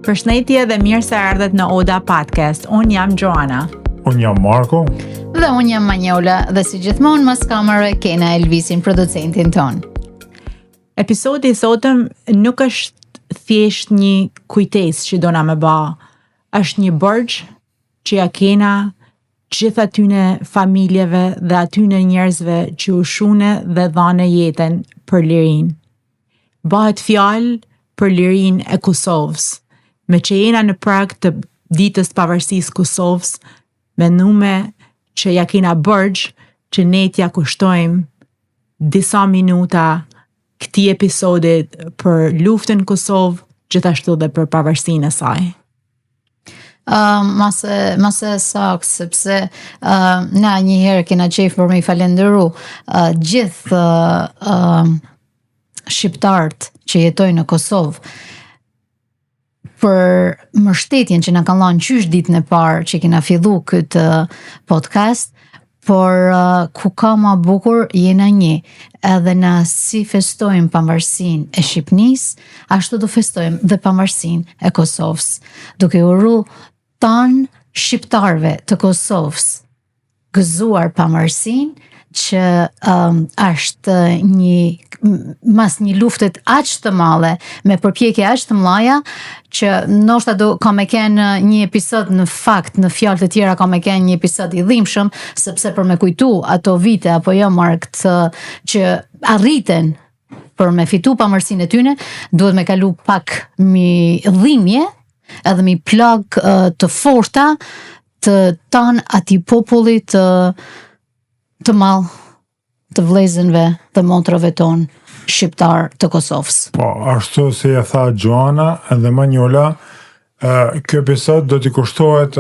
Përshëndetje dhe mirë se erdhët në Oda Podcast. Unë jam Joana. Unë jam Marko. Dhe unë jam Manjola dhe si gjithmonë mas kamerave kena Elvisin, producentin tonë. Episodi i sotëm nuk është thjesht një kujtesë që dona me ba, është një borxh që ja kena gjithë atyne familjeve dhe atyne njerëzve që u shune dhe dhane jetën për lirinë. Bahet fjalë për lirinë e Kosovës. Me që jena në prag të ditës pavarësisë Kosovës, menume që ja kena borxh që ne t'ja kushtojmë disa minuta këtij episodit për luftën në Kosovë, gjithashtu dhe për pavarësinë e saj. Uh, mase, mase saktë, sepse uh, na një herë kena qejf për me i falenderu uh, gjithë uh, uh, shqiptarët që jetojnë në Kosovë për mbështetjen që na kanë dhënë qysh ditën e parë që kena fillu këtë podcast, por uh, ku ka ma bukur jena një, edhe na si festojmë pavarësinë e Shqipnisë, ashtu do festojmë dhe pavarësinë e Kosovës, duke uru tanë shqiptarëve të Kosovës gëzuar pavarësinë që um, është një mas një lufte aq të madhe me përpjekje aq të mëdha që ndoshta do ka me kenë një episod në fakt në fjalë të tjera ka me kenë një episod i dhimbshëm sepse për me kujtu ato vite apo jo Mark të, që arritën për me fitu pavarësinë e tyne duhet me kalu pak mi dhimbje edhe mi plagë të forta të tanë atij populli të të madh të vllezënve dhe motrave tonë shqiptar të Kosovës. Po, ashtu si e tha Joana edhe Manjola, ky episod do t'i kushtohet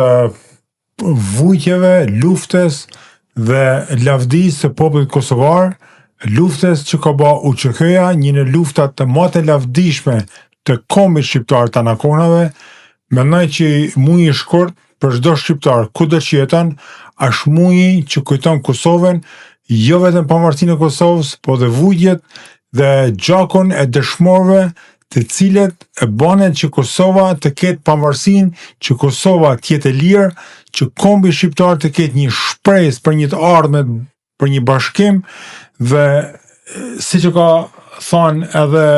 vujtjeve, luftës dhe lavdisë së popullit kosovar, luftës që ka ba UÇK-ja, një në luftat më të lavdishme të kombit shqiptar të anakonave, mendoj që muji shkurt për çdo shqiptar kudo që jeton, është muji që kujton Kosovën, jo vetëm pavarësinë e Kosovës, po dhe vujtjet dhe gjakun e dëshmorëve të cilët e bënë që Kosova të ketë pavarësinë, që Kosova të jetë e lirë, që kombi shqiptar të ketë një shpresë për një të ardhme, për një bashkim dhe siç e ka thënë edhe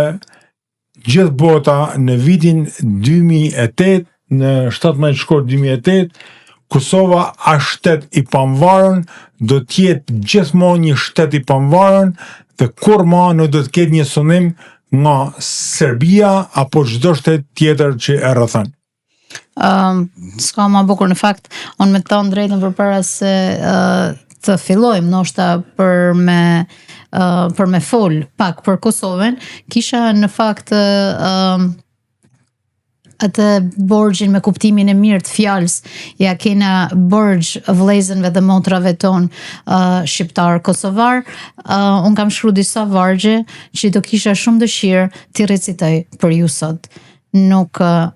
gjithë bota në vitin 2008, në 17 shkurt 2008, Kosova është shtet i pavarur, do të jetë gjithmonë një shtet i pavarur dhe kurrë ma nuk do të ketë një sundim nga Serbia apo çdo shtet tjetër që e rrethon. Um, s'ka ma bukur në fakt, unë me të thonë drejtën përpara se uh, të fillojmë ndoshta për me uh, për me fol pak për Kosovën, kisha në fakt uh, atë borxhin me kuptimin e mirë të fjalës, ja kena borxh vëllezërve dhe motrave tonë uh, shqiptar kosovar. Uh, unë kam shkru disa vargje që do kisha shumë dëshirë t'i recitoj për ju sot. Nuk uh,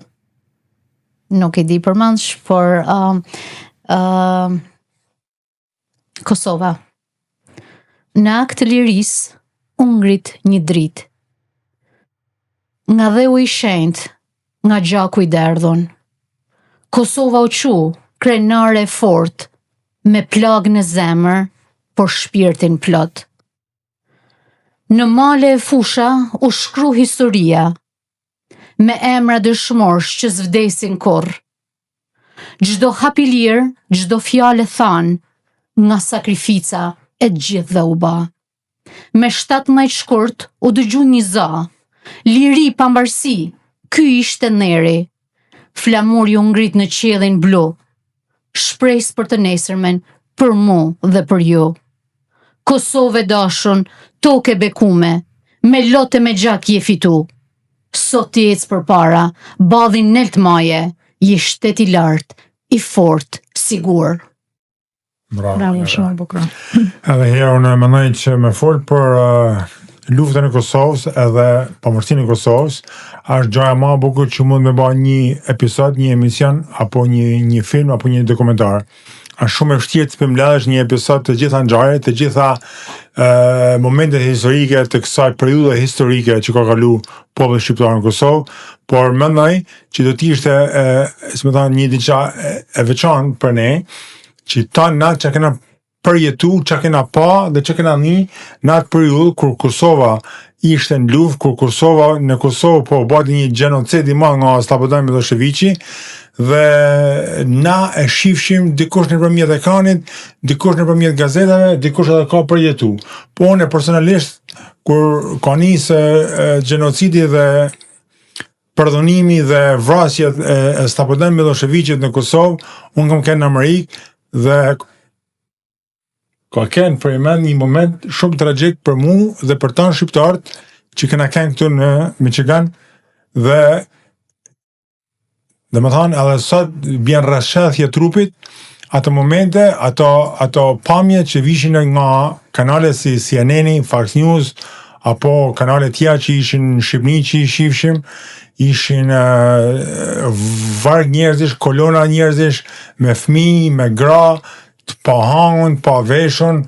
nuk i di përmendsh, por uh, uh, Kosova. Në akt të lirisë u ngrit një dritë. Nga dheu i shenjtë, nga gjaku i derdhun. Kosova u çu, krenare e fortë, me plagë në zemër, por shpirtin plot. Në male e fusha u shkru historia, me emra dëshmorsh që s'vdesin kurrë. Çdo hap i lirë, çdo fjalë e thanë, nga sakrifica e gjithëve u ba. Me 17 shkurt u dëgju një za, liri pamvarësi, ky ishte nderi. Flamuri u ngrit në qiellin blu, shpresë për të nesërmen, për mu dhe për ju. Kosovë e dashun, tokë e bekume, me lot e me gjak je fitu. Sot ti ec përpara, ballin nelt maje, je shtet i lartë, i fortë, sigur. Bravo, Bravo, shumë e bukur. Edhe herë unë mendoj që me fol për uh, luftën e Kosovës edhe pavarësinë e Kosovës, është gjëja më e bukur që mund me ba një episod, një emision apo një një film apo një dokumentar. Është shumë e vështirë të përmbledhësh një episod të gjitha ngjarjet, të gjitha ë momentet historike të kësaj periudhe historike që ka kalu populli shqiptar në Kosovë, por mendoj që do të ishte ë, si më thonë, një diçka e, e veçantë për ne, që tanë na që kena përjetu, që kena pa dhe që kena ni në atë periudhë kur Kosova ishte në luftë, kur Kosova në Kosovë po bëhet një gjenocid i madh nga Slobodan Miloševići dhe na e shifshim dikush nëpërmjet ekranit, dikush nëpërmjet gazetave, dikush edhe ka përjetu. Po unë personalisht kur ka nisë gjenocidi dhe përdhunimi dhe vrasjet e, e Slobodan Miloševićit në Kosovë, unë kam qenë në Amerikë dhe ka qenë për i një moment shumë tragjik për mu dhe për tanë shqiptarët që kena qenë këtu në Michigan dhe dhe më thonë edhe sot bjen rrëshqethje trupit ato momente, ato, ato pamje që vishin nga kanale si CNN-i, Fox News, apo kanale tjera që ishin në Shqipëni që i shifshim, ishin uh, varg njerëzish, kolona njerëzish, me fëmijë, me gra, të pahangun, të paveshun,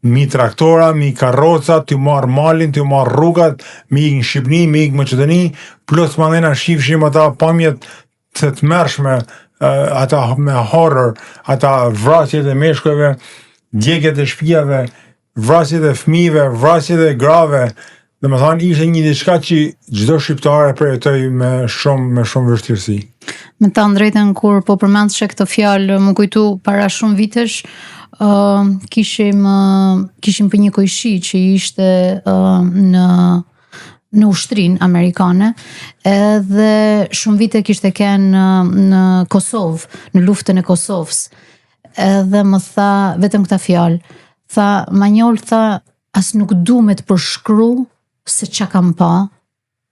mi traktora, mi karroca, të marrë malin, të marrë rrugat, mi ikë në Shqipëni, mi ikë në Maqedoni, plus mandena shifshim ata pamjet të tmerrshme, ata me horror, ata vrasjet e meshkujve, djegjet e shtëpive, vrasjet e fëmijëve, vrasjet e grave, dhe më thonë, ishte një diçka që çdo shqiptar e përjetoi me shumë, me shumë vështirësi. Me thënë drejtën, kur po përmendshe këtë fjalë, më kujtu para shumë vitesh, uh, kishim, uh, kishim për një kojshi që ishte uh, në në ushtrinë amerikane, edhe shumë vite kishte kenë në, në Kosovë, në luftën e Kosovës. Edhe më tha vetëm këta fjalë. Tha, Manjol tha, as nuk du me të përshkru se ça kam pa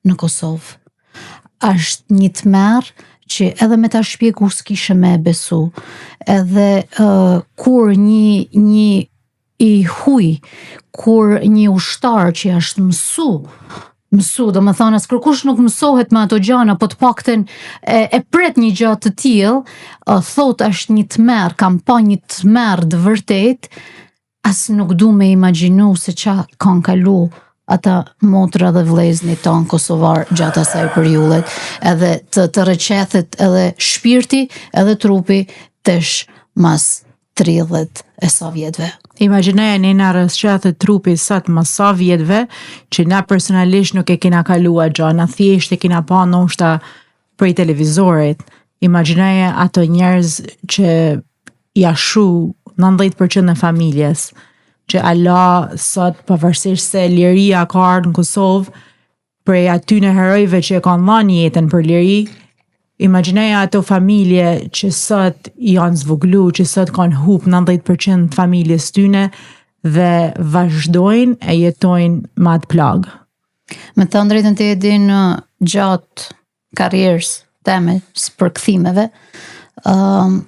në Kosovë. Është një tmerr që edhe me ta shpjegu s'kishe me e besu. Edhe uh, kur një, një i huj, kur një ushtar që është mësu, mësu, do më thonë, as kërkush nuk mësohet me ato gjana, po të paktën e, e pret një gjë të tillë, uh, thot është një tmerr, kam pa një tmerr të vërtet, as nuk du me imagjinu se ça kanë kalu ata motra dhe vleznit tonë kosovar gjatë asaj periudhe, edhe të, të rrëqethet edhe shpirti edhe trupi tesh mas 30 e sa vjetëve. Imagjinoje ne na rrëqethet trupi sot mas sa vjetëve që na personalisht nuk e kena kalua gja, na thjesht e kena pa ndoshta prej televizorit. Imagjinoje ato njerëz që ja shu 90% e familjes, që ala sot pavarësisht se liria ka ardhur në Kosovë, prej atyne herojve që e kanë dhënë jetën për liri, imagjinoje ato familje që sot janë zvoglu, që sot kanë hup 90% të familjes tyne dhe vazhdojnë e jetojnë me atë plagë. Me thënë drejtën ti e din gjatë karrierës teme së përkthimeve, um,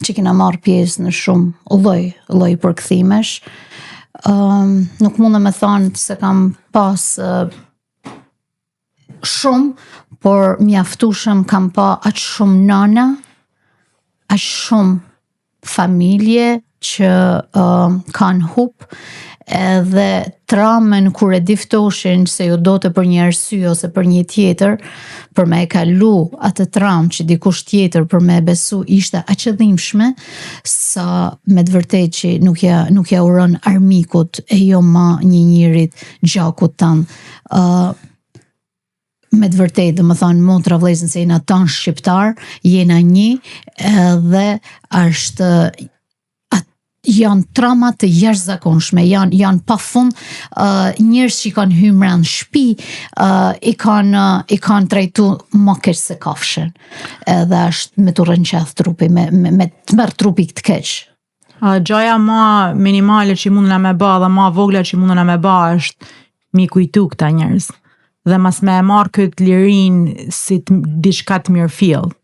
që kena marrë pjesë në shumë lloj, lloj përkthimesh, um, nuk mundem me thonë se kam pas uh, shumë, por mjaftueshëm kam pa aq shumë nana, aq shumë familje që uh, kanë hup edhe traumën kur e diftoshin se ju do të për një arsye ose për një tjetër, për me e kalu atë traumë që dikush tjetër për me e besu ishte aq e dhimbshme sa me të vërtetë që nuk ja nuk ja uron armikut e jo ma një njerit gjakut tënd. Uh, me të vërtetë, do më thonë, motra vllezën se jena tanë shqiptar, jena një, edhe është at, janë trauma të jashtëzakonshme, janë janë pafund uh, njerëz që i kanë hyrë mbrenda shtëpi, uh, i kanë uh, i kanë trajtu më keq se kafshën. Edhe është me të rrënqeth trupi, me me, me të merr trupi të keq. Uh, gjaja ma minimale që mundna me ba dhe ma vogla që mundna me ba është mi kujtu këta njerëz. Dhe mas me e marrë këtë lirin si të, diçka të mirëfilltë.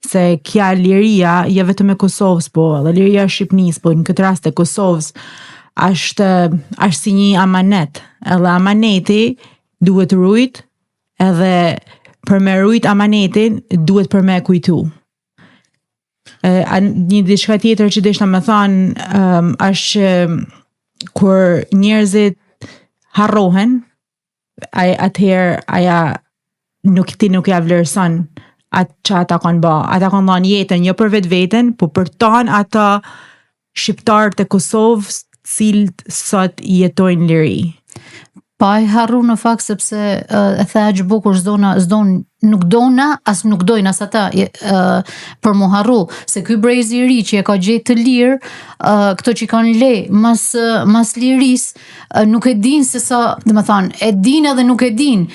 Se kja liria, jo vetëm e Kosovës, po edhe liria e Shqipnisë, po në këtë rast e Kosovës, është, është si një amanet. Edhe amaneti duhet rujt, edhe për me rujt amanetin, duhet për me e kujtu. A, një diçka tjetër që deshta me thanë, um, është që kur njerëzit harrohen, ai atëherë aja nuk ti nuk ja vlerëson atë që ata kanë ba. Ata kanë dhanë jetën jo për vetveten, po për tanë ata shqiptarët e Kosovës, cilët sot jetojnë liri. Pa e harru në fakt sepse uh, e the aq bukur s'dona s'don nuk dona as nuk dojnë as ata uh, për mu harru se ky brez i ri që e ka gjetë të lirë uh, këto që kanë le mas mas lirisë uh, nuk e dinë se sa, domethanë, e dinë edhe nuk e dinë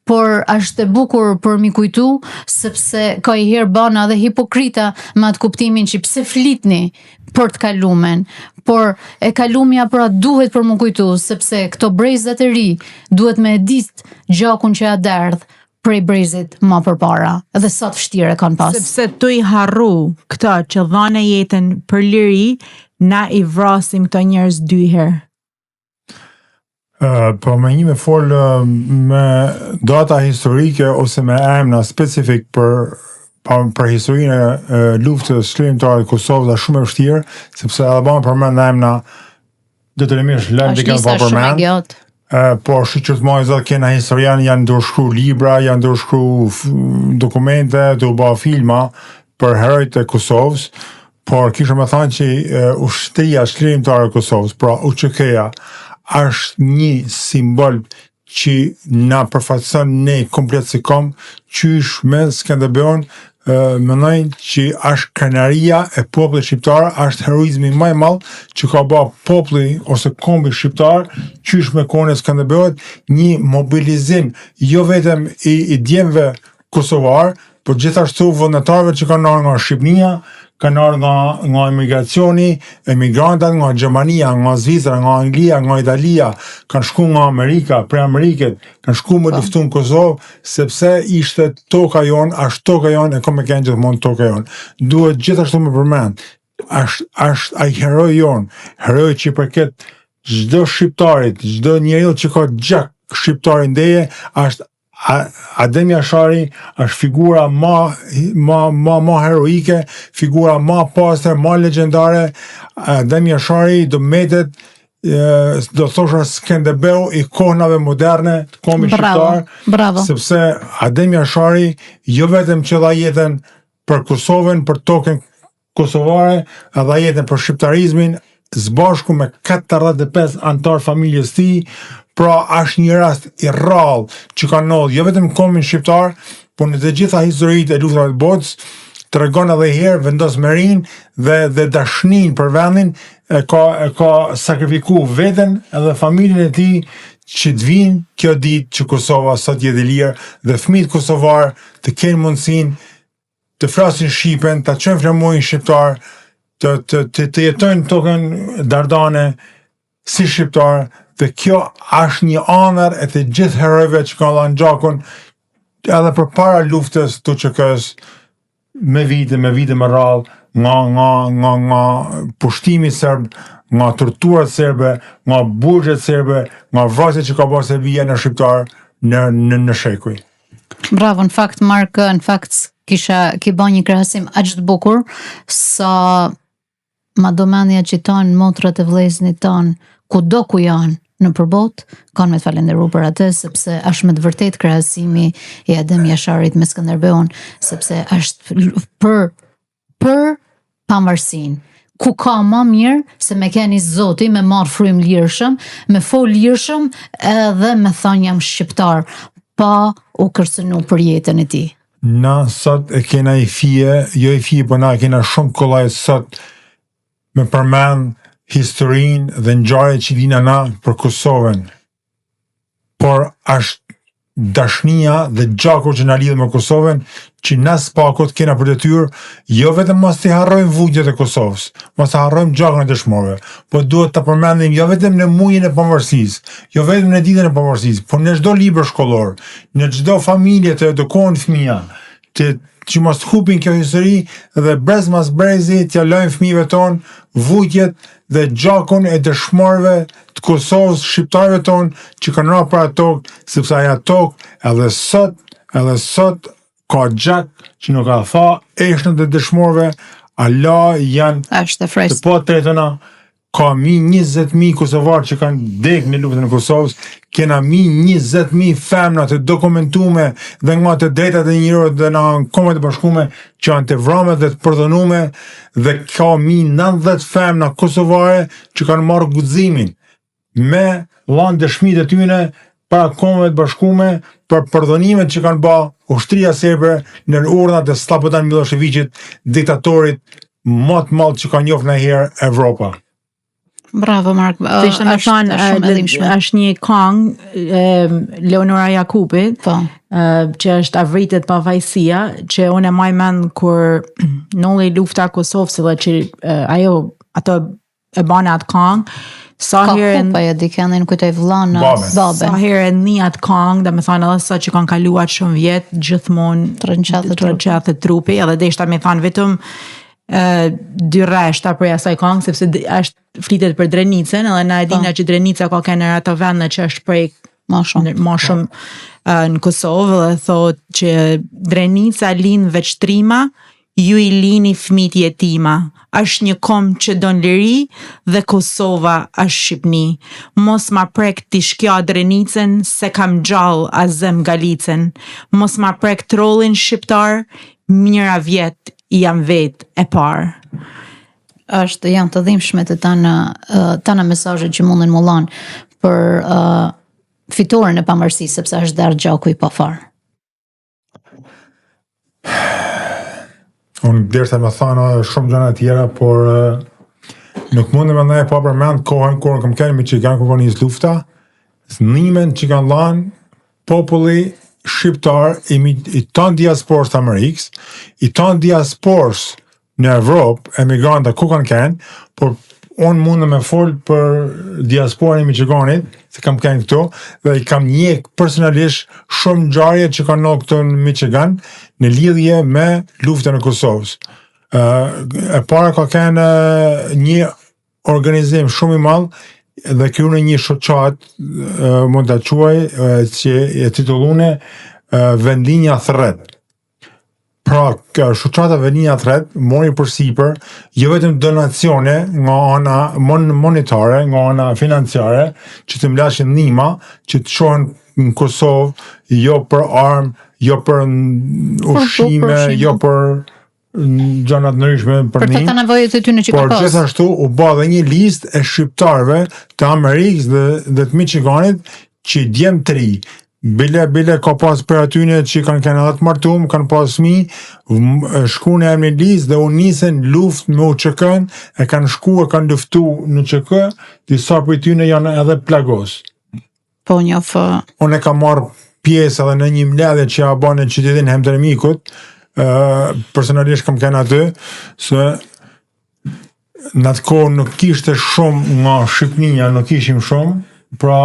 por është e bukur për mi kujtu sepse ka i herë bana edhe hipokrita me atë kuptimin që pse flitni për të kalumen, por e kalumja pra duhet për mu kujtu, sepse këto brezat e ri duhet me e dit gjakun që a derdh prej brezit ma përpara, dhe sa të vështirë e kanë pas. Sepse tu i harru këta që dhanë jetën për liri, na i vrasim këta njerëz dy herë. Uh, po me një me fol me data historike ose me emna specifik për pa, për historinë e luftës çlirimtare të Kosovës është shumë e vështirë, sepse edhe ba me përmend emna detyrimisht lënë dikën pa përmend. Uh, po shyqyr të madh Zot kena historian janë tu shkru libra, janë tu shkru dokumente, tu ba filma për herojt e Kosovës, por kisha me thanë që ushtria çlirimtare e Kosovës, pra UÇK-ja, është një simbol që na përfaqëson ne komplet si komb, qysh me Skënderbeun, mendoj që është krenaria e popullit shqiptar, është heroizmi më i madh që ka ba populli ose kombi shqiptar, qysh me kohën e Skënderbeut, një mobilizim jo vetëm i, i djemve kosovar, por gjithashtu vullnetarëve që kanë ardhur nga Shqipëria, kanë ardhur nga nga emigracioni, emigrantat nga Gjermania, nga Zvicra, nga Anglia, nga Italia, kanë shku nga Amerika, prej Amerikës, kanë shku me po. luftu në Kosovë, sepse ishte toka jonë, është toka jonë, e ka me kenë gjithmonë toka jonë. Duhet gjithashtu me përmend, është është ai heroi jonë, heroi që i përket çdo shqiptarit, çdo njeriu që ka gjak shqiptari n'deje, është Adem Jashari është figura ma, ma, ma, ma heroike, figura ma pastër, ma legjendare. Adem Jashari do metet do thosha Skënderbeu i kohnave moderne të kombit shqiptar, bravo. sepse Adem Jashari jo vetëm që dha jetën për Kosovën, për tokën kosovare, e dha jetën për shqiptarizmin, së bashku me 45 anëtarë familjes tij, pra është një rast i rrallë që ka ndodhur jo vetëm në kombin shqiptar, por në të gjitha historitë e luftërave të botës, tregon edhe herë vendosmërinë dhe dhe dashninë për vendin e ka e ka sakrifiku veten edhe familjen e tij që të vinë kjo ditë që Kosova sot jetë e lirë dhe fëmijët kosovar të kenë mundësinë të flasin shqipen, ta çojnë flamurin shqiptar, të të të, të jetojnë në tokën dardane si shqiptar, dhe kjo është një ëndërr e të gjithë herojve që kanë dhënë gjakun edhe përpara luftës të UÇK-së me vite, me vite me radhë, nga, nga, nga, nga pushtimi serb, nga torturat serbe, nga burgjet serbe, nga vrasjet që ka bërë Serbia në shqiptar në, në, në shekuj. Bravo, në fakt Mark, në fakt kisha ki ba një krahasim aq të bukur sa ma do mendja që tanë motrat e vëllezërit tanë kudo ku janë nëpër botë, kanë me të falenderu për atë, sepse është me të vërtetë krahasimi i Adem Jasharit me Skënderbeun, sepse është për për pavarësinë. Ku ka ma mirë se me qenë i zoti, me marrë frymë lirshëm, me fol lirshëm edhe me thanë jam shqiptar, pa u kërcënu për jetën e tij. Na sot e kena i fije, jo i fije, po na e kena shumë kollaj sot me përmend historinë dhe ngjarjet që dina na për Kosovën. Por është dashnia dhe gjaku që na lidh me Kosovën, që na s'pakut kena për detyrë jo vetëm mos t'i harrojmë vujtjet e Kosovës, mos ta harrojmë gjakun e dëshmorëve, po duhet ta përmendim jo vetëm në mujin e pavarësisë, jo vetëm në ditën e pavarësisë, por në çdo libër shkollor, në çdo familje të edukohen fëmija, të që mos të hupin kjo histori dhe brez mas brezi t'ja lajmë fëmijëve tonë vujtjet dhe gjakun e dëshmorëve të Kosovës, shqiptarëve tonë që kanë ra për atë tokë, sepse ajo tokë edhe sot, edhe sot ka gjak që nuk ka tha eshtrat e dëshmorëve. Ala janë Është e të pa tretuna, ka mi 20.000 kosovarë që kanë dek në luftën e Kosovës, kena mi 20.000 femna të dokumentume dhe nga të drejtat e njerëzve dhe në Kombet e Bashkume që janë të vrame dhe të përdhunume dhe ka mi 90 femna kosovare që kanë marrë guximin me dhanë dëshmitë e tyne para Kombeve të Bashkume për përdhunimet që kanë ba ushtria serbe nën urdhnat e Slobodan Milosheviqit, diktatorit më të madh që ka njohur ndonjëherë Evropa. Bravo Mark. Të ishte me thonë, është shumë e dhimbshme. është një kangë e Leonora Jakupit, Po. ë, që është A vritet pafajësia, që unë e maj mend kur nolli lufta e Kosovës dhe që ë, ajo ato e bane atë kangë, sa Ka herë kupa ajo dikendin, nuk kujtoj vllanë, Babe. babe. Sa herë e ni atë kangë, dhe me thonë edhe sa që kanë kaluar shumë vjet, gjithmonë Trënqathet trupi. trënqathet trupi, edhe deshta me thonë vetëm ë dy rreshta për asaj kangë, sepse d- është flitet për Drenicën, edhe na e dina që Drenica ka qenë në ato vende që është prek Ma shumë. në, ma shumë ë, në Kosovë dhe thot që Drenica lind veç trima, ju i lini fëmijët jetima. Është një kom që don liri dhe Kosova është Shqipni. Mos ma prek ti shkja Drenicën se kam gjallë Azem Galicën. Mos ma prek trollin shqiptar, mijëra vjet jam vet e parë. është janë të dhimbshme të tana ë, tana mesazhet që mundin më lanë për uh, fitoren e pavarësisë sepse është derdh gjaku i pafar. Unë desha me thanë edhe shumë gjëra tjera, por eh, nuk mundem me ndaj pa përmend kohën kur kam qenë në Michigan kur ka nis lufta, nimen që kanë dhanë populli shqiptar i, mi- i tanë diasporës të Amerikës, i tanë diasporës në Evropë, emigranta ku kanë qenë, por unë mundem me fol për diasporën e Michiganit, se kam qenë këtu, dhe i kam njek personalisht shumë ngjarje që kanë ndodhur këtu në Michigan në lidhje me luftën e Kosovës. Ë e para ka qenë ë, një organizim shumë i madh dhe kryu në një shoqatë, ë, mund ta quaj, ë, që e titullune ë, Vendlinja Thërret. Pra, kjo shoqata Vendlinja Thërret mori përsipër jo vetëm donacione nga ana mon monetare, nga ana financiare, që të mblashin ndihma, që të çohen në Kosovë, jo për armë, jo për n- ushqime, ushqime. jo për n- gjëra të ndryshme për Për të ndihmë. ta nevojat e tyre që Por ka pas. gjithashtu u bë edhe një listë e shqiptarëve të Amerikës dhe, dhe të Michiganit që djem të ri. Bile bile ka pas për atyne që kanë qenë edhe të martum, kanë pas fëmijë, m- e shku në emrin listë dhe u nisën luftë me UÇK-n, e kanë shku e kanë luftu në UÇK, disa prej tyne janë edhe plagos. Po njoh ë, Unë e kam marrë pjesë edhe në një mbledhje që ja bën në qytetin Hamtramckut, ë personalisht kam qenë aty, se në atë kohë nuk kishte shumë nga Shqipëria, nuk ishim shumë, pra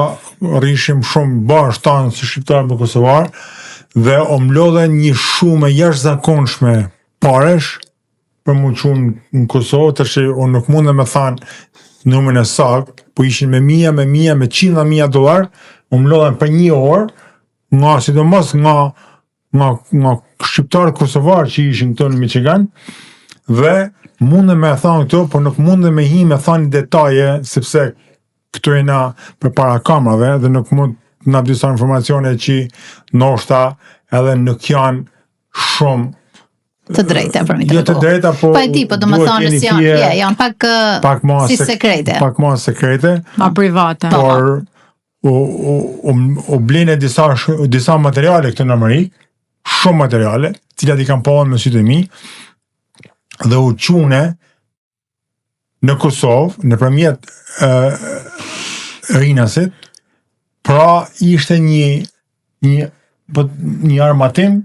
rrishim shumë bashkë tanë si shqiptarë me kosovar dhe o mlodhen një shumë e jashtëzakonshme paresh për mu qu në Kosovë, tash unë nuk mundem me thanë numrin e saktë, po ishin me mija, me mija, me qindra mija dollar, u mlodhen për një orë, nga sidomos nga nga nga shqiptarët kosovarë që ishin këtu në Michigan dhe mundem me thanë këto, por nuk mundem me hi me thanë detaje sepse këtu jena përpara kamerave dhe nuk mund të na disa informacione që ndoshta edhe nuk janë shumë të drejta për mi jo të drejta, po Po e di, po do më duhet thonë jeni si janë, fije ja, janë pak ë, pak ma si sek- sekrete. pak ma sekrete, Ma private. por u u u, u blene disa sh- disa materiale këtu në Amerikë, shumë materiale, cilat i kam pa me sytë e mi, dhe u qune në Kosovë, nëpërmjet ë Rinasit, pra ishte një një po një armatim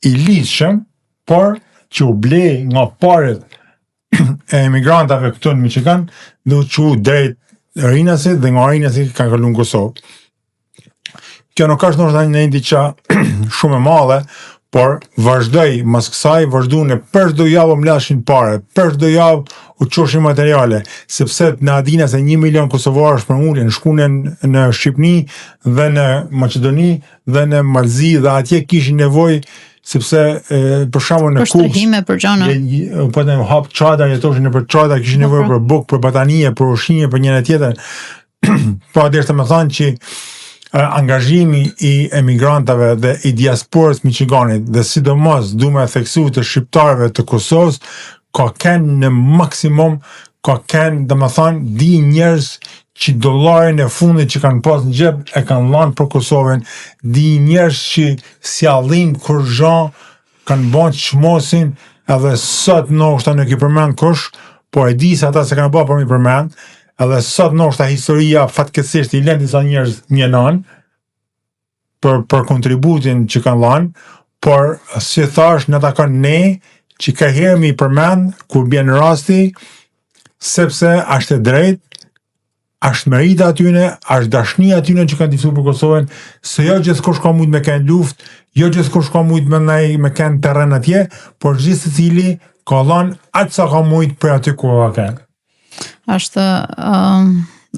i ligjshëm, por që u ble nga paret e emigrantave këtu në Michigan dhe u çu drejt Rinasit dhe nga Rinasi kanë kaluar në Kosovë. Kjo nuk është ndoshta një diçka shumë e madhe, por vazhdoi mas kësaj, vazhdu në për çdo javë u mlashin pare, për çdo javë u çoshin materiale, sepse në Adina se 1 milion kosovarë shpërngulën, shkuan në Shqipëni dhe në Maqedoni dhe në Malzi dhe atje kishin nevojë. sepse e, për shembull në Për strehime, për gjana. Je, po të hap çadra, jetoshin nëpër çadra, kishin po, nevojë pra. për bukë, për batanije, për ushqime, për njëra tjetrën. Po desha me thonë që angazhimi i emigrantave dhe i diasporës Michiganit dhe sidomos du me theksu të shqiptarëve të Kosovës ka kenë në maksimum ka kenë, domethonë, di njerëz që dollarin e fundit që kanë pas në xhep e kanë lanë për Kosovën, di njerëz që s'ja dhim kurgja kanë ba çmosin edhe sot ndoshta nuk i përmend kush, po e di se ata s'e kanë ba për m'i përmend, edhe sot ndoshta historia fatkeqësisht i lën disa njerëz një nanë për për kontributin që kanë dhanë, por si thash na takon ne që ka herë m'i përmend kur bjen rasti sepse është e drejtë është merita atyne, është dashnia atyne që kanë luftu për Kosovën, se jo gjithkush ka mujt me kenë luftë, jo gjithkush ka mujt me nej me kenë terren atje, por gjithsecili ka dhanë atë sa ka mujt për aty ku ka kenë. Është um,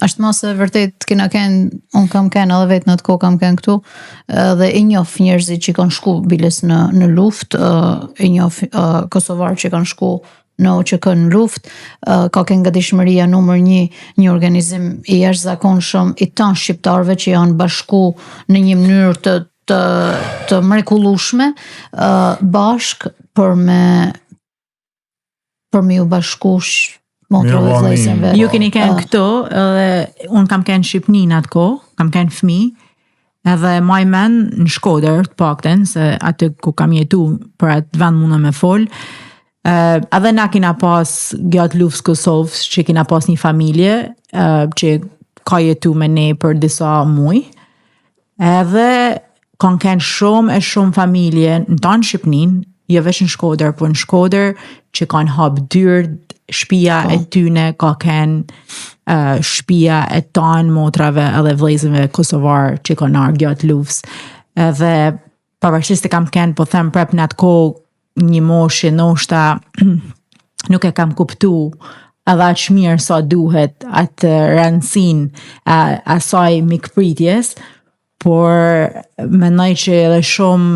është ma se vërtet kena ken, unë kam ken edhe vetë në atë kohë kam ken këtu, edhe i njof njerëzit që kanë shku biles në në luftë, uh, i njof uh, kosovarë që kanë shku në UÇK në luftë, ka qenë gatishmëria numër një, një organizim i jashtëzakonshëm i tanë shqiptarëve që janë bashku në një mënyrë të të të mrekullueshme, bashkë për me për me ju bashku motrave dhe vëllezërve. Ju keni qenë këtu edhe unë kam qenë në Shqipni në atë kohë, kam qenë fëmijë, edhe maj men në Shkodër të paktën, se aty ku kam jetu për atë vend mundem me fol, Uh, edhe na kena pas gjatë luftës Kosovës që kena pas një familje uh, që ka jetu me ne për disa muj. Edhe kanë qenë shumë e shumë familje në tanë Shqipninë, jo veç në Shkodër, po në Shkodër që kanë hap dyert, shpia e po. tyne ka qenë uh, shpia e tanë motrave edhe vëllezërve kosovar që kanë ardhur gjatë luftës. Edhe pavarësisht se kam qenë, po them prap në atë kohë një moshë ndoshta nuk e kam kuptu edhe aq mirë sa duhet atë rëndësinë e asaj mikpritjes, por mendoj që edhe shumë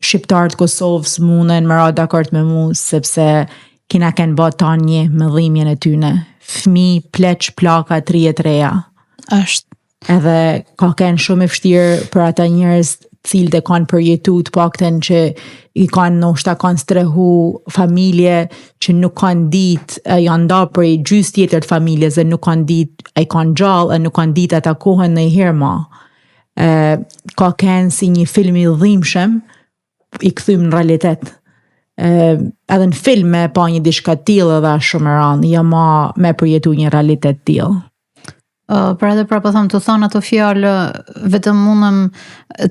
shqiptarë të Kosovës munden me ra dakord me mu, sepse kina kenë ba tanë një me dhimbjen e tyne. Fmi, pleq, plaka, të ri e të reja. Është Edhe ka kenë shumë e vështirë për ata njerëz të cilët e kanë përjetu të paktën që i kanë ndoshta kanë strehu familje që nuk kanë ditë, janë nda prej gjysë tjetër të familjes dhe nuk kanë ditë a i kanë gjallë e nuk kanë ditë a takohen ndonjëherë ma. E, ka kenë si një film i dhimbshëm i kthym në realitet. E, edhe në film me pa një diçka të tillë edhe është shumë e rëndë, jo ma me përjetu një realitet të tillë. Uh, pra edhe pra po them të thonë ato fjalë vetëm mundem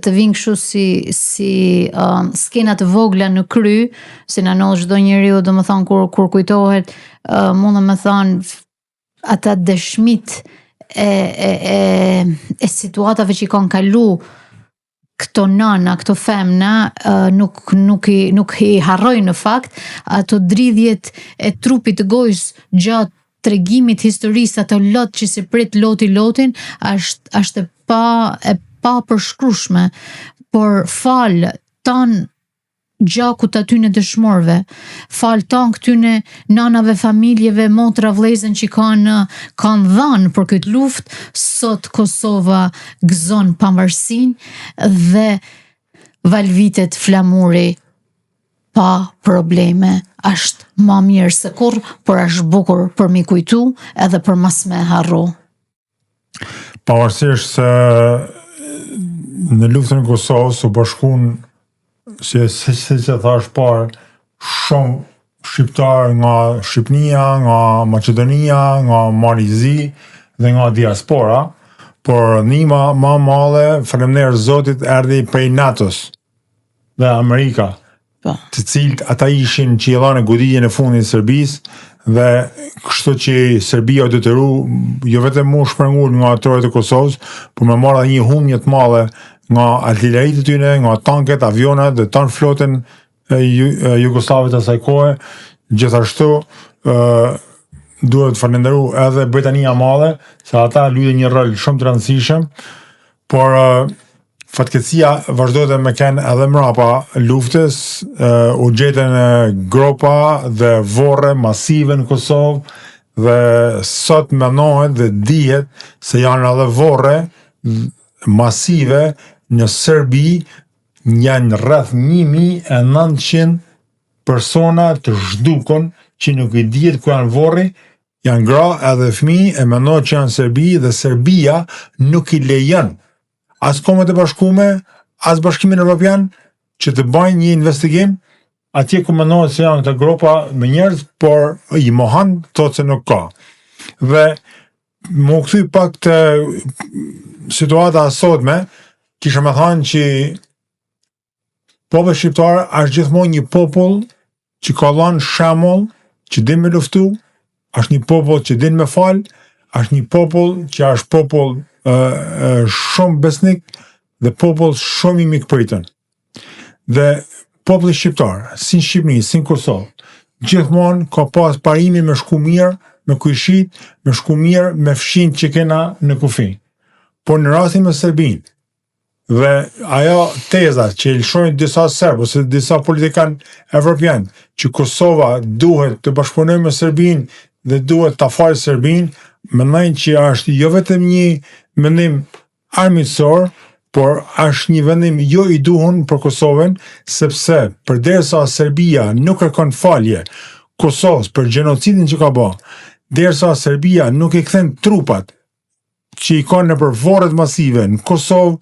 të vinë kështu si si uh, skena të vogla në kry, si na ndodh çdo njeriu, domethënë kur kur kujtohet, uh, mundem me thonë ata dëshmit e e e e situatave që i kanë kalu këto nana, këto femna nuk nuk i nuk i harroj në fakt ato dridhjet e trupit të gojës gjatë tregimit historisë ato lot që s'i pret loti lotin është është e pa e papërshkrueshme por falë tanë gjakut të atyne dëshmorëve, falë tanë këtyne nanave, familjeve, motra, vllezën që kanë kanë dhanë për këtë luftë, sot Kosova gëzon pavarësinë dhe valvitet flamuri pa probleme. Është ma mirë se kurrë, por është bukur për m'i kujtu edhe për mos me harru. Pavarësisht se në luftën e Kosovës u bashkun si si si që thash parë shumë shqiptar nga Shqipnia, nga Maqedonia, nga Mali i Zi dhe nga diaspora, por ndihma ma e madhe, faleminderit Zotit, erdhi prej NATO-s dhe Amerika. Po. Të cilët ata ishin që i dhanë goditjen e fundit Serbisë dhe kështu që Serbia u detyru jo vetëm mu shpërngul nga trojet e Kosovës, por me marrë edhe një humbje të madhe nga artileritë e tyre, nga tanket, avionat dhe tanë flotën e Jugosllavit të asaj kohe. Gjithashtu, ë duhet falënderu edhe Britania e Madhe se ata luajtën një rol shumë të rëndësishëm, por ë, Fatkeqësia vazhdoi me kenë edhe mrapa luftës, u gjetën gropa dhe vorre masive në Kosovë dhe sot menohet dhe dihet se janë edhe vorre masive në Serbi janë rreth 1900 persona të zhdukun që nuk i dihet ku janë vorri, janë gra edhe fëmijë e menohet që janë Serbi dhe Serbia nuk i lejon as Kombet e Bashkume, as Bashkimin Evropian që të bajnë një investigim atje ku menohet se janë këto gropa me njerëz, por i mohon, thotë se nuk ka. Dhe m'u kthy pak te situata e sotme, kisha me thanë që populli shqiptar është gjithmonë një popull që ka dhanë shembull që din me luftu, është një popull që din me fal, është një popull që është popull e, e, shumë besnik dhe popull shumë i mikpritën. Dhe populli shqiptar, si në Shqipëni, si në Kosovë, gjithmonë ka pas parimin me shku mirë me kojshit, me shku mirë me fqinjt që kena në kufi. Por në rastin me Serbinë, dhe ajo teza që i lëshojnë disa serbë ose disa politikan evropian që Kosova duhet të bashkëpunojë me Serbinë dhe duhet ta falë Serbinë, mendojnë që është jo vetëm një mendim armiqësor, por është një vendim jo i duhun për Kosovën, sepse përderisa Serbia nuk kërkon falje Kosovës për gjenocidin që ka bë, derisa Serbia nuk i kthen trupat që i ka nëpër vorret masive në Kosovë,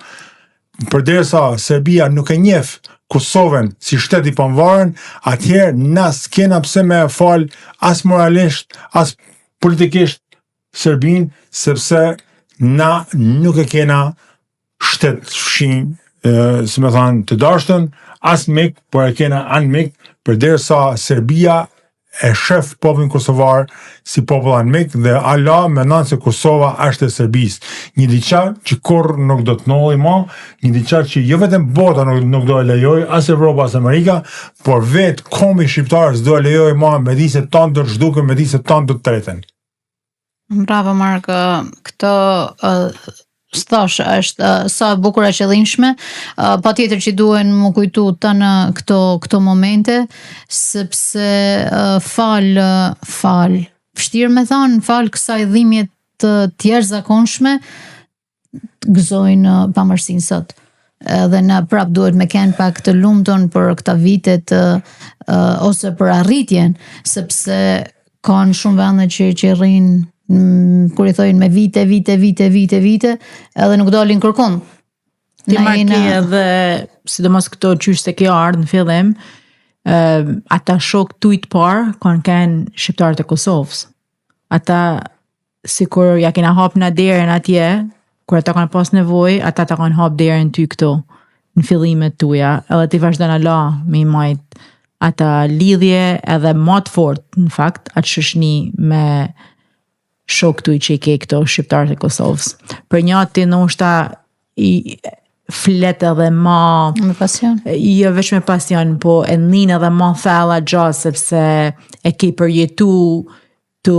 përderisa Serbia nuk e njeh Kosovën si shtet i pavarur, atëherë na s'kena pse me e fal as moralisht, as politikisht Serbinë, sepse na nuk e kena shtet fqinj, si me thanë, të dashtën, as mik, por e kena anmik, përderisa Serbia e shef popullin kosovar si popull anmik dhe ala menon se Kosova është e Serbisë. Një diçka që kurrë nuk do të ndodhi ma, një diçka që jo vetëm bota nuk, nuk do e lejoj, as Evropa, as Amerika, por vetë kombi shqiptar s'do e lejoj ma, me di se tanë do të zhduken, me di se tanë do të treten. Bravo Mark, këto s'thash është sa e bukur e qëllimshme. Patjetër që duhen m'u kujtu tanë këto këto momente sepse fal fal vështirë me thanë, fal kësaj dhimbje të të jashtëzakonshme gëzojnë pavarësinë sot. Edhe na prap duhet me kenë pak të lumtun për këta vitet uh, ose për arritjen, sepse kanë shumë vende që që rrinë mm, kur i thojnë me vite, vite, vite, vite, vite, edhe nuk dalin kërkun. Ti Na jena... edhe, sidomos këto qysh se ke ardhë në fillim, uh, ata shokë tuj të parë kanë kenë shqiptarët e Kosovës. Ata sikur ja kena hap na derën atje, kur ata kanë pas nevojë, ata ta kanë hap derën ty këtu, në fillimet tuja, edhe ti vazhdon ala me i majt ata lidhje edhe ma të fort, në fakt, atë shoqni me shokë tuj që i ke këto shqiptarët e Kosovës. Për një ti ndoshta i flet edhe ma me pasion. Jo veç me pasion, po e nin edhe ma thellë atë gja sepse e ke përjetu tu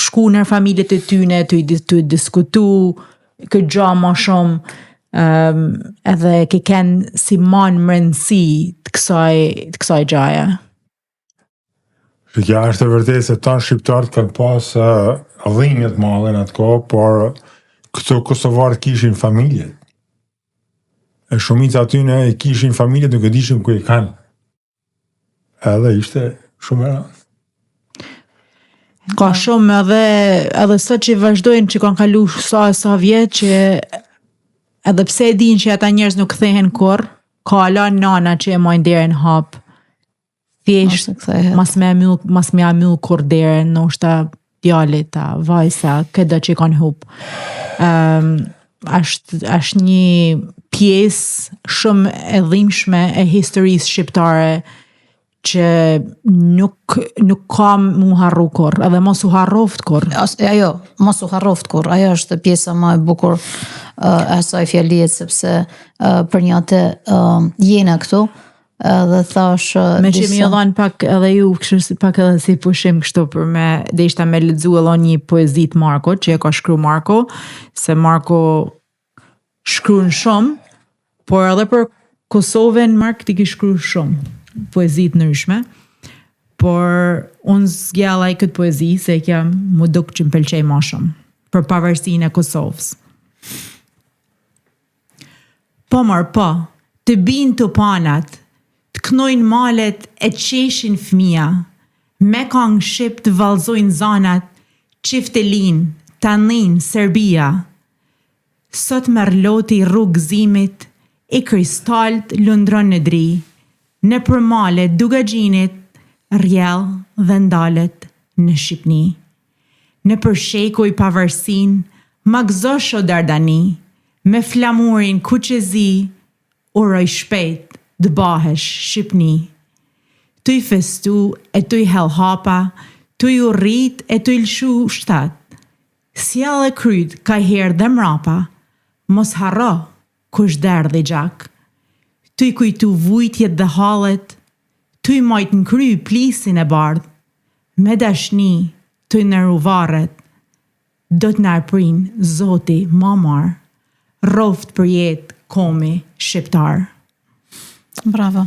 shku në familjet e tyne, tu i tu diskutu këtë gja ma shumë, um, edhe ke ken si ma në mrendësi të kësaj, të kësaj gjaje. Ja, është e vërtetë se tanë shqiptarët kanë pas uh, dhimbje të madhe në atë kohë, por këto kosovarët kishin familjet. E shumica atyne e kishin familjet nuk e dishin ku i kanë. Edhe ishte shumë e rëndë. Ka shumë edhe edhe sot që vazhdojnë që kanë kalu sa e sa vjet që edhe pse e dinë që ata njerëz nuk kthehen kurr, ka ala nana që e majnë derën hap. Thjesht mas me myll, mas me myll kurr derën, ndoshta djalit a vajza, këdo që i kanë hup. Um, është, është një pjesë shumë e dhimbshme e historisë shqiptare që nuk nuk ka m'u harru kurr, edhe mos u harroft kurr. As, ajo, mos u harroft kurr. Ajo është pjesa më e bukur uh, e asaj fjalie sepse uh, për një atë uh, jena këtu, edhe thash me që më dhan pak edhe ju kështu si pak edhe si pushim kështu për me deshta me lexu edhe një poezi të Marko që e ka shkru Marko se Marko. shkrun shumë, por edhe për Kosovën, Mark, ti ki shkru shumë poezi të ndryshme, por unë zgjella i këtë poezi, se kjo m'u duk që më pëlqej ma shumë, për pavarësinë e Kosovës. Po mor po, të bijnë tupanat, të knojnë malet e qeshin fëmija, me kangë shqip të vallzojnë zanat, çiftelinë, ta nin Serbia. Sot merr loti rrugë gëzimit, i kristalt lundron në dri, nëpër male Dukagjinit, rrjell dhe ndalet në Shqipni. Nëpër shekuj pavarësinë, ma gëzosh o Dardani, me flamurin kuq e zi, uroj shpejt të bahesh Shqipni. Tuj festu e tuj hedh hapa, tuj u rrit e tuj lshu shtat, sjelle kryt kajherë dhe mrapa, mos harro kush derdhi gjak. Tuj kujtu vujtjet dhe hallet, tuj majt n'kry plisin e bardhë, me dashni tuj nderu varret, do t'na e prin Zoti ma marë, rroftë përjetë komi shqiptar. Bravo.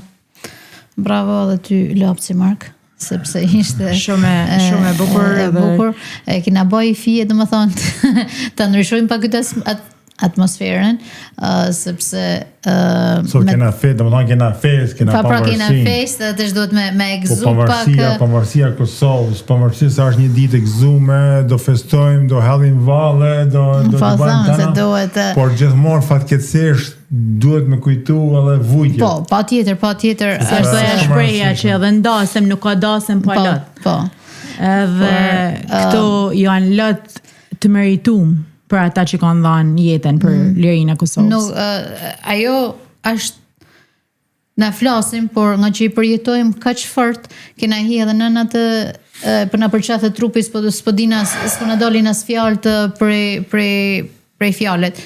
Bravo edhe ty Lapci Mark, sepse ishte shumë shumë e bukur e bukur. E kena bë fije, domethënë, ta ndryshojmë pak këtë atmosferën, uh, sepse uh, Sot me... kena festë, domethënë kena festë, kena pa, pra kena festë, dhe tash duhet me me e gëzu po, pavarësia, pak. Pavarësia e Kosovës, pavarësia se është një ditë e gëzume, do festojmë, do hedhim valle, do do po, të bëjmë tana. Duhet... Por gjithmonë fatkeqësisht duhet me kujtu edhe vujtjet. Po, patjetër, patjetër. Se është ajo shprehja që edhe n'dasëm nuk ka dasëm pa po, lot. Po. Edhe Por, këto uh, janë lot të meritum për ata që kanë dhënë jetën për mm. lirinë e Kosovës. Nuk, uh, ajo është na flasim, por nga që i përjetojmë kaq fort, kena hi edhe në atë për na përqathet trupi, s'po s'po dina s'po na dalin as fjalë të prej prej prej fjalët.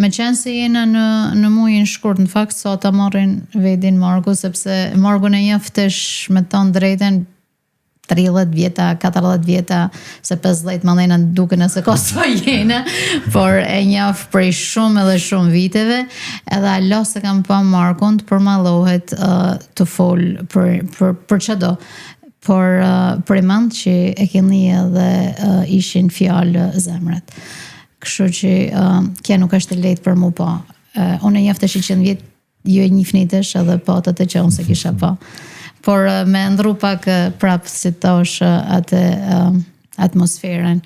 Meqenëse jena në në mujin shkurt, në fakt sa ta marrin vedin Marku, sepse Markun e njoh tash me thënë drejtën 30 vjeta, 40 vjeta, se 50 më dhena duken nëse ka sa jena, por e njoh prej shumë edhe shumë viteve, edhe hala s'e kam pa Markun të përmallohet uh, të fol për, për, për çdo. Por uh, për e mend që e keni edhe uh, ishin fjalë zemret. Kështu që uh, kjo nuk është e lehtë për mu pa. Uh, unë e njoh tash 100 vjet Ju e njihni tash edhe po atë që unë s'e kisha pa. Por eh, me ndru pak eh, prapë si tash eh, atë atmosferën.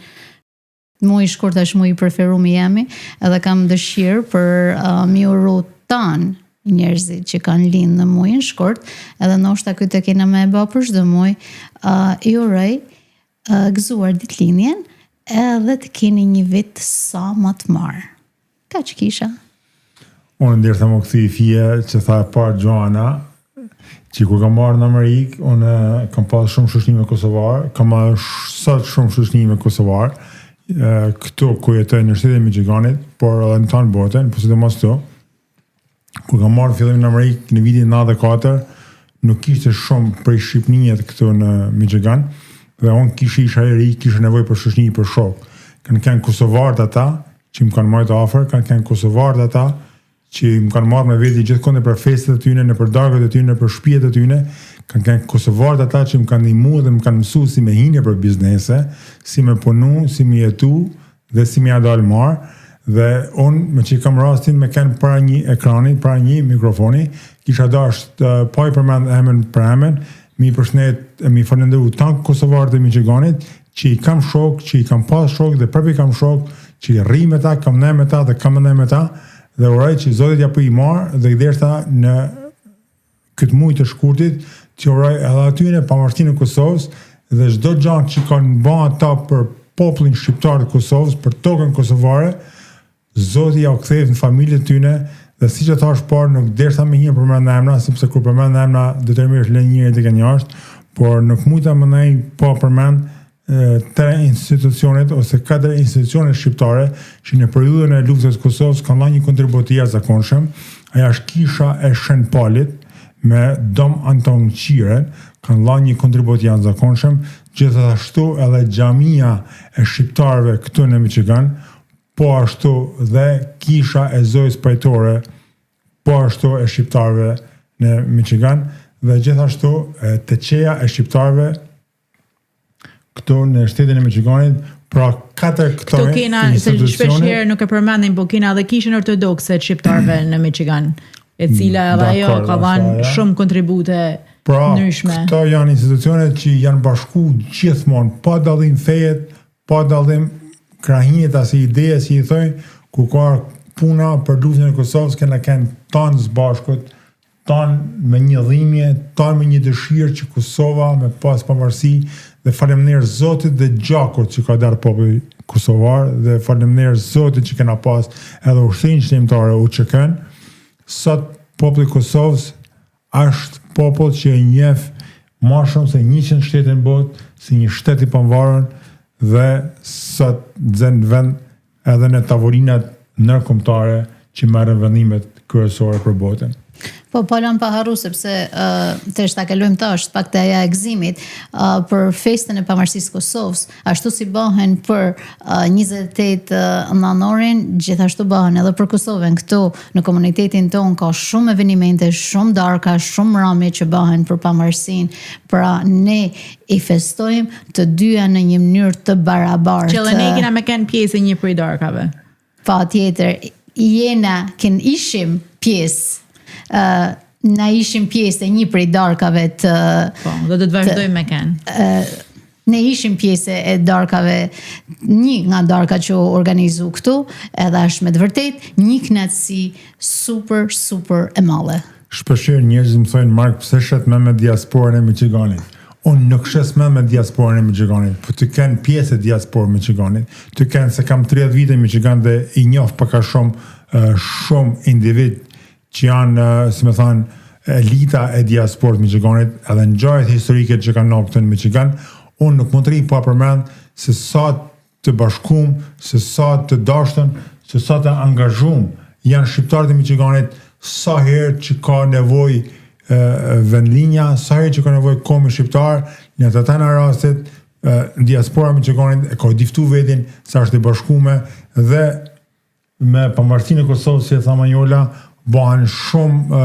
Muji shkurt është muji i preferum i jemi, edhe kam dëshirë për uh, mi uru tanë njerëzit që kanë lind në mujin shkurt, edhe ndoshta këtë kena me e ba për çdo muj, uh, i uroj uh, gëzuar ditëlindjen edhe të keni një vit sa më të marë. Kaq kisha. Unë deshta me u kthy fije që tha e parë Gjoana, që kur kam ardhë në Amerikë, unë kam pas shumë shoqni me Kosovar, kam edhe sot shumë shoqni me Kosovar, këtu ku jetoj në shtetin e Michiganit, por edhe në tanë botën, po sidomos këtu. Kur kam ardhë fillim në Amerikë në vitin 94, nuk kishte shumë prej Shqipnijet këtu në Michigan, dhe unë kisha isha i ri, kisha nevojë për shoqni, për shok. Kanë qenë kosovarët ata, që më kanë majtë afër, kanë qenë kosovarët ata, që më kanë marrë me veti gjithkund nëpër festat e tyne, nëpër darkat e tyne, nëpër shtëpiat e tyne, kanë qenë kosovarët ata që më kanë ndihmuar dhe më kanë mësuar si me hi nëpër biznese, si me punu, si me jetu dhe si me ia dalë marë. Dhe unë, me që kam rastin me kenë para një ekrani, para një mikrofoni, kisha dasht pa i përmend emën për emën, mi përshnet e mi falënderu tanë kosovarët e Michiganit, që i kam shok, që i kam pas shok dhe prapë i kam shok, që i rri me ta, kam nej me ta dhe kam nej me ta, dhe uroj që Zoti t'ja bëj marë dhe deshta në këtë muaj të shkurtit t'ju uroj edhe atyne pavarësinë e Kosovës dhe çdo gjë që kanë ba ata për popullin shqiptar të Kosovës, për tokën kosovare, Zoti ja u ktheftë në familjet e tyne dhe siç e thash parë nuk deshta me hi përmend emra sepse kur përmend emra detyrimisht lën njëri të jashtë, por nuk mujta me nej pa përmend tre institucionet ose katër institucionet shqiptare që në periudhën e luftës së Kosovës kanë dhënë një kontribut të jashtëzakonshëm. Ajo është kisha e Shën Palit me Dom Anton Qirën, kanë dhënë një kontribut të jashtëzakonshëm, gjithashtu edhe xhamia e shqiptarëve këtu në Michigan. po ashtu dhe Kisha e Zojës Pajtore, po ashtu e shqiptarëve në Michigan dhe gjithashtu Teqeja e shqiptarëve këtu në shtetin e Michiganit, pra katër këto Këto kena, se shpesh herë nuk e përmendim, po kena edhe kishën ortodokse të shqiptarëve në Michigan, e cila edhe ajo ka dhënë shumë kontribute pra, ndryshme. Këto janë institucionet që janë bashku gjithmonë, pa dallim fejet, pa dallim krahinet ose ideje si i thojnë, ku ka puna për luftën e Kosovës, kena kenë tanë së bashkut, tanë me një dhimbje, tanë me një dëshirë që Kosova me pas pavarësi dhe faleminderit Zotit dhe gjakut që ka derdh populli kosovar dhe faleminderit Zotit që kena pas edhe ushtrinë çlirimtare UÇK-n. Sot populli i Kosovës është popull që e njeh ma shumë se 100 shtete në botë si një shtet i pavarur dhe sot zën vend edhe në tavolinat ndërkombëtare që merren vendimet kryesore për botën. Po, pa lënë pa harru, sepse uh, tash ta kalojmë tash, pak te aja e gëzimit, uh, për festën e pavarësisë Kosovës, ashtu si bëhen për uh, 28 uh, nëntorin, gjithashtu bëhen edhe për Kosovën. Këtu në komunitetin tonë ka shumë evenimente, shumë darka, shumë mramje që bëhen për pavarësinë. Pra ne i festojmë të dyja në një mënyrë të barabartë. Që edhe ne kena me kenë pjesë e një prej darkave. Patjetër, jena, ken ishim pjesë, uh, na ishim pjesë e një prej darkave të... Po, dhe do të vazhdojmë me kenë. Uh, ne ishim pjesë e darkave, një nga darkat që u organizu këtu, edhe është me të vërtetë një kënaqësi super, super e madhe. Shpeshherë njerëzit më thonë Mark pse shet men me diasporën e Michiganit. Unë nuk shes men me diasporën e Michiganit, po tu kenë pjesë e diasporës Michiganit, tu kenë se kam 30 vite në Michigan dhe i njoh pak a shumë shumë individ që janë, si me thanë, elita e diasporës Michiganit, edhe ngjarjet historike që kanë ndodhur këtu në Michigan, unë nuk mund të rri pa përmend se sa të bashkum, se sa të dashtun, se sa të angazhum janë shqiptarët e Michiganit sa herë që ka nevojë vendlinja, sa herë që ka nevojë kombi shqiptar, në të tana rastet diaspora e Michiganit e ka diftu vetin se është e bashkume dhe Me pavarësinë e Kosovës, si e tha Manjola, bëhen shumë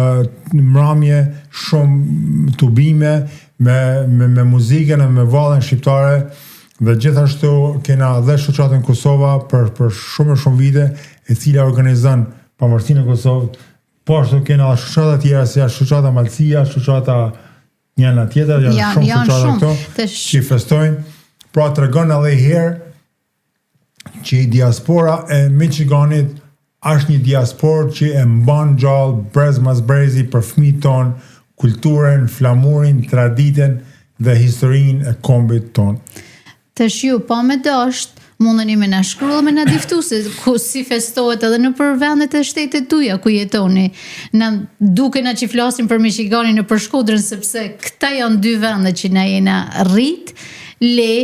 mramje, shumë tubime me me me muzikën e me vallen shqiptare dhe gjithashtu kena dhe shoqatën Kosova për për shumë e shumë vite e cila organizon pavarësinë e Kosovës. Po ashtu kena edhe shoqata tjera si është shoqata Malësia, shoqata njëna tjetër, janë janë shumë shoqata këto që festojnë. Pra tregon edhe një herë që diaspora e Michiganit është një diasporë që e mban gjallë brez mas brezi për fëmijët tonë, kulturën, flamurin, traditën dhe historinë e kombit tonë. Tash ju, pa me dasht, mundeni me na shkru dhe me na diftu se ku si festohet edhe nëpër vendet e shtetet tuja ku jetoni. Na duke na që flasim për Michiganin e për Shkodrën sepse këta janë dy vende që na jena rrit, le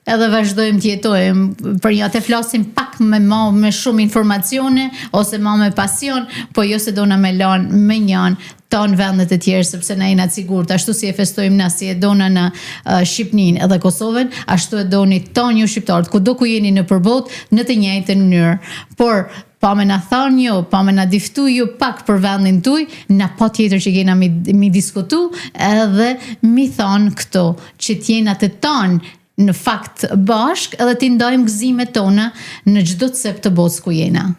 edhe vazhdojmë të jetojmë. Për një atë flasim pak me ma me shumë informacione ose ma me pasion, po jo se dona me lanë me njanë tanë vendet e tjerë, sepse na jena të sigurt, ashtu si e festojmë na, si e dona na uh, Shqipnin edhe Kosovën, ashtu e doni tanë ju shqiptarët, kudo ku jeni nëpër botë, në të njëjtën mënyrë. Por, pa me na thanë ju, pa me na diftu ju pak për vendin tuj, na patjetër që kena mi, mi diskutu edhe mi thanë këto, që t'jena të tanë në fakt bashkë edhe t'i ndajmë gëzimet tona në çdo cep të botës ku jena.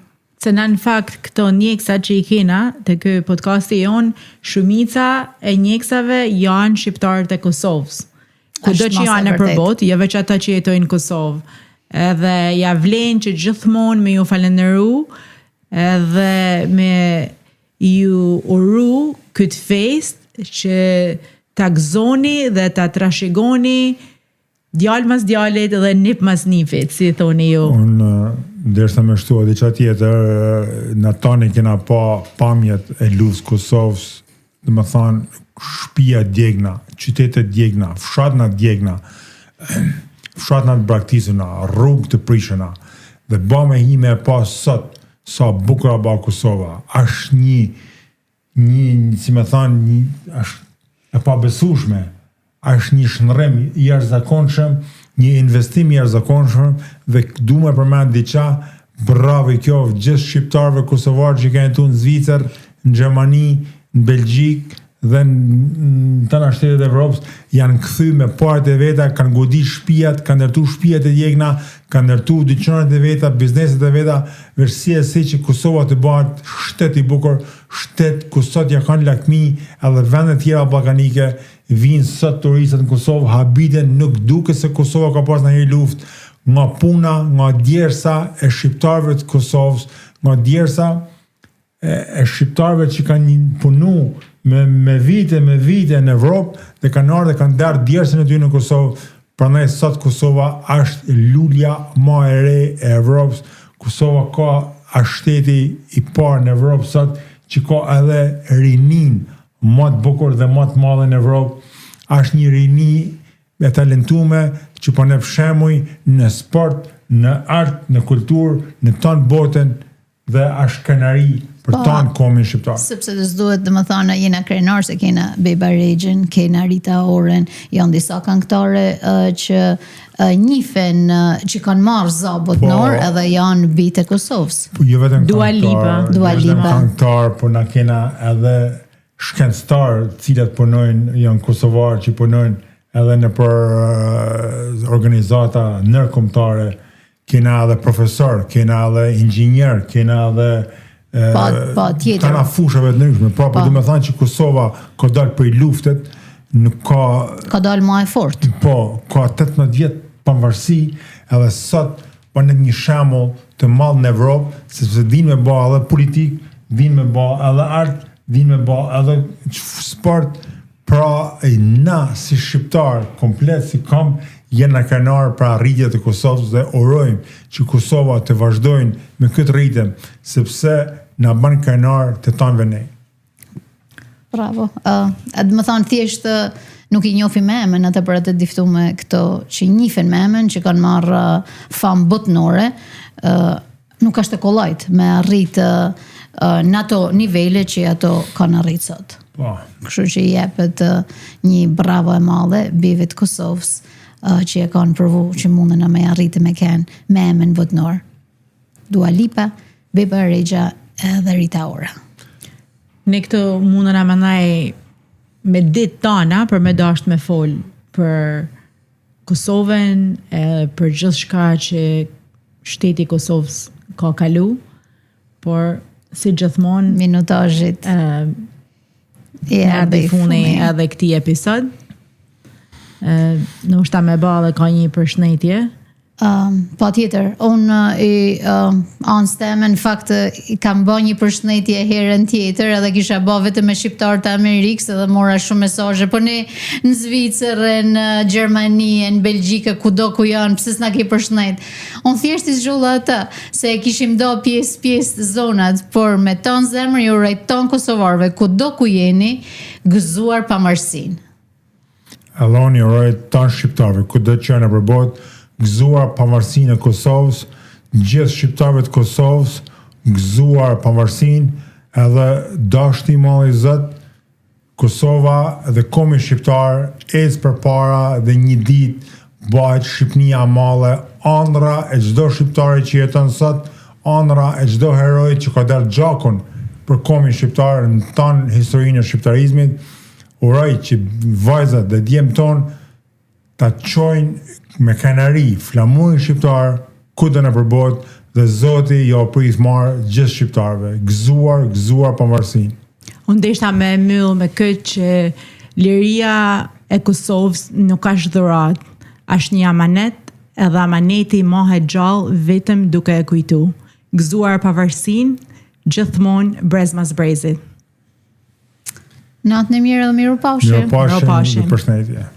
Se na në fakt këto ndjeksa që i kena te ky podcasti jonë, shumica e ndjeksave janë shqiptarët e Kosovës. Kudo që janë nëpër botë, jo veç ata që jetojnë në Kosovë. Edhe ja vlen që gjithmonë me ju falënderu edhe me ju uru këtë festë që ta gëzoni dhe ta trashëgoni djalë mas djalit dhe nip mas nipit, si thoni ju. Unë, derisa me shtu edhe diçka tjetër, na tani kena pa pamjet e luftës Kosovës, domethanë, shpia djegna, qytete djegna, fshatna djegna, fshatna të braktisuna, rrugë të prishuna, dhe ba me hi me e pa sot, Sa bukur a ba Kosova, është një, një, si me thanë, një, është e pabesueshme, është një shndërrim i jashtëzakonshëm, një investim i jashtëzakonshëm dhe du me përmend diçka, Bravo i qoftë gjithë shqiptarëve kosovarë që kanë jetu në Zvicër, në Gjermani, në Belgjikë dhe në tana shtetet e Evropës, janë kthy me paret e veta, kanë godit shpijat, kanë ndërtu shpijat e djegna, kanë ndërtu dyqanet e veta, bizneset e veta, veç si e si që Kosova të bëhet shtet i bukur, shtet ku sot ja kanë lakmi edhe vendet tjera ballkanike, Vijnë sot turistat në Kosovë, habiten, nuk duket se Kosova ka pas ndonjëherë luftë, nga puna, nga djersa e shqiptarëve të Kosovës, nga djersa e, e shqiptarëve që kanë punu me, me vite, me vite në Evropë dhe kanë ardhur dhe kanë derdh djersën e tyre në Kosovë, prandaj sot Kosova është lulja ma e re e Evropës. Kosova ka është shteti i parë në Evropë sot që ka edhe rininë ma të bukur dhe ma të madhe në Evropë, është një rini e talentume që po nep shembuj në sport, në art, në kulturë, në tanë botën dhe është krenari për po, tanë komin shqiptar. Sepse dhe s'duhet domethënë, jena krenar se kena Beba Rexhën, kena Rita Orën, janë disa këngëtare uh, që uh, njifen, uh, që kanë marrë za botnor po, edhe janë bijtë e Kosovës. Po jo vetëm Dua Lipa, jo Dua Lipa. Këngëtar, po na kena edhe shkencëtar, të cilat punojnë, janë kosovarë që punojnë edhe nëpër organizata ndërkombëtare, kena edhe profesor, kena edhe inxhinier, kena edhe pa, pa, tjetër. Tana fushave të ndryshme. Pra, po, po. do të thonë që Kosova ka dalë prej luftet, nuk ka ka dalë më e fortë. Po, ka 18 vjet pavarësi, edhe sot po në një shembull të madh në Evropë, sepse dinë me bë edhe politikë, dinë me bë edhe art, dinë me bë edhe sport, pra e na si shqiptar, komplet si komb, jena krenar për arritjet e Kosovës dhe urojmë që Kosova të vazhdojnë me këtë ritëm, sepse na bën krenar të tanëve ne. Bravo. Uh, domethonë, thjesht nuk i njohim me emën ata për atë diftume këto që njifen me emën, që kanë marrë uh, famë botnore, uh, nuk është e kollajt me arrit uh, në ato nivele që ato kanë arrit sot. Po. Kështu që i jepet uh, një bravo e madhe bijve të Kosovës uh, që e kanë provu që mundën me arrit me kenë me emën botnor. Dua Lipa, Beba Rexha edhe Rita Ora. Ne këtu mundën me naj me ditë tana për me dasht me fol për Kosovën edhe për gjithçka që shteti i Kosovës ka kalu, por si gjithmonë minutazhit ë i erdhi funi edhe këtij episod. Ë ndoshta me ba edhe ka një përshëndetje. Um, pa tjetër, unë i uh, anës teme, në fakt i kam ba një përshëndetje herën tjetër edhe kisha ba vetëm me shqiptarët e Amerikës edhe mora shumë mesazhe, po ne në Zvicër, në Gjermani, në Belgjikë, kudo ku janë, pse s'na ke përshëndet? Unë thjesht i zgjolla ata, se e kishim do pjesë pjesë zonat, por me tanë zemër ju uroj tanë kosovarëve, kudo ku jeni, gëzuar pavarësinë. Edhe unë i uroj tanë shqiptarëve, kudo që janë nëpër botë, gëzuar pavarësinë e Kosovës, gjithë shqiptarëve të Kosovës, gëzuar pavarësinë, edhe dashtë i madhi Zot, Kosova dhe komi shqiptar ecë përpara dhe një ditë bëhet Shqipnia e madhe, andrra e çdo shqiptari që jeton sot, andrra e çdo heroi që ka derdh gjakun për komin shqiptar në tanë historinë e shqiptarizmit, Uroj që vajzat dhe djemtë tonë ta çojnë me krenari flamurin shqiptar kudo nëpër botë dhe Zoti jau priftë mbarë gjithë shqiptarëve. Gëzuar, gëzuar pavarësinë. Unë deshta me myll me këtë që liria e Kosovës nuk është dhuratë, është një amanet edhe amaneti mahet gjallë vetëm duke e kujtu. Gëzuar pavarësinë, gjithmonë brez mas brezit. Natën e mirë edhe mirupafshim. Mirupafshim, përshëndetje.